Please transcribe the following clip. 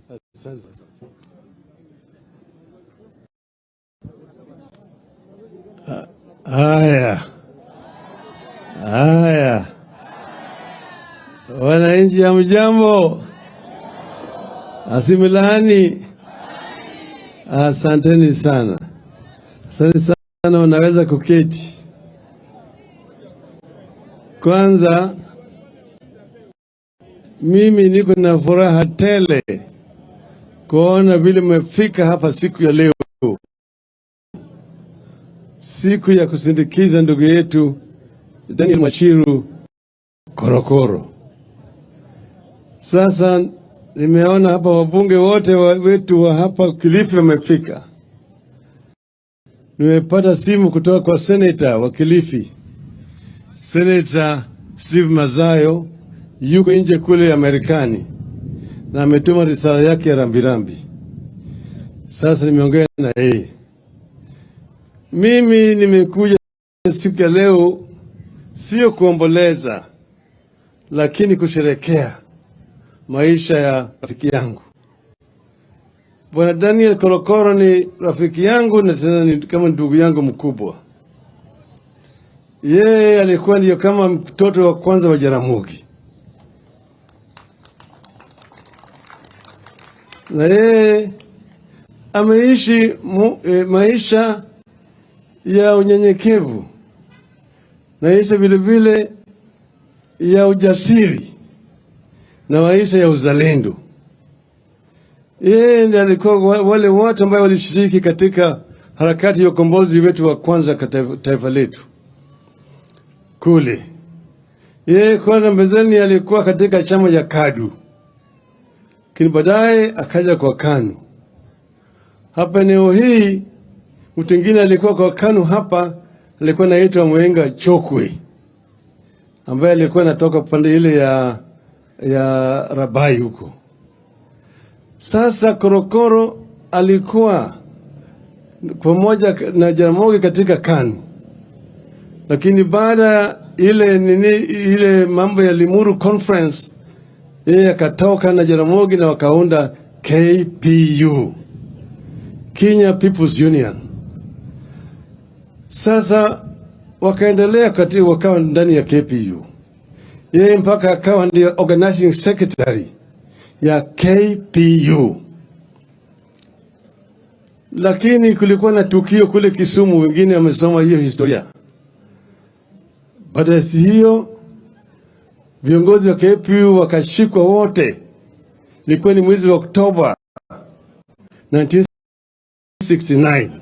Asante sana. Haya, haya, wananchi, hamjambo? Asimilani, asanteni sana, asante sana. Unaweza kuketi. Kwanza mimi niko na furaha tele kuona vile mmefika hapa siku ya leo, siku ya kusindikiza ndugu yetu Daniel Mwachiru Korokoro. Sasa nimeona hapa wabunge wote wetu wa hapa Kilifi wamefika. Nimepata simu kutoka kwa seneta wa Kilifi, Seneta Steve Mazayo yuko nje kule Marekani na ametuma risala yake ya rambirambi. Sasa nimeongea na yeye. Mimi nimekuja siku ya leo sio kuomboleza, lakini kusherekea maisha ya rafiki yangu Bwana Daniel Korokoro. Ni rafiki yangu na tena ni kama ndugu yangu mkubwa. Yeye alikuwa ndiyo kama mtoto wa kwanza wa Jaramogi, na yeye ameishi maisha ya unyenyekevu, maisha vile vile ya ujasiri na maisha ya uzalendo. Yeye ndiye alikuwa wale watu ambao walishiriki katika harakati ya ukombozi wetu wa kwanza katika taifa letu kule. Yeye kwanza mbezeni alikuwa katika chama cha KADU, lakini baadaye akaja kwa KANU. Hapa eneo hii mtu mwingine alikuwa kwa KANU hapa, alikuwa anaitwa Mwenga Chokwe, ambaye alikuwa anatoka pande ile ya Rabai huko. Sasa Korokoro alikuwa pamoja na Jaramogi katika KANU, lakini baada ile nini ile mambo ya Limuru Conference, yeye akatoka na Jaramogi na wakaunda KPU, Kenya People's Union. Sasa wakaendelea katika, wakawa ndani ya KPU, yeye mpaka akawa ndio organizing secretary ya KPU. Lakini kulikuwa na tukio kule Kisumu, wengine wamesoma hiyo historia. Baada ya hiyo viongozi wa KPU wakashikwa wote, ilikuwa ni mwezi wa Oktoba 1969.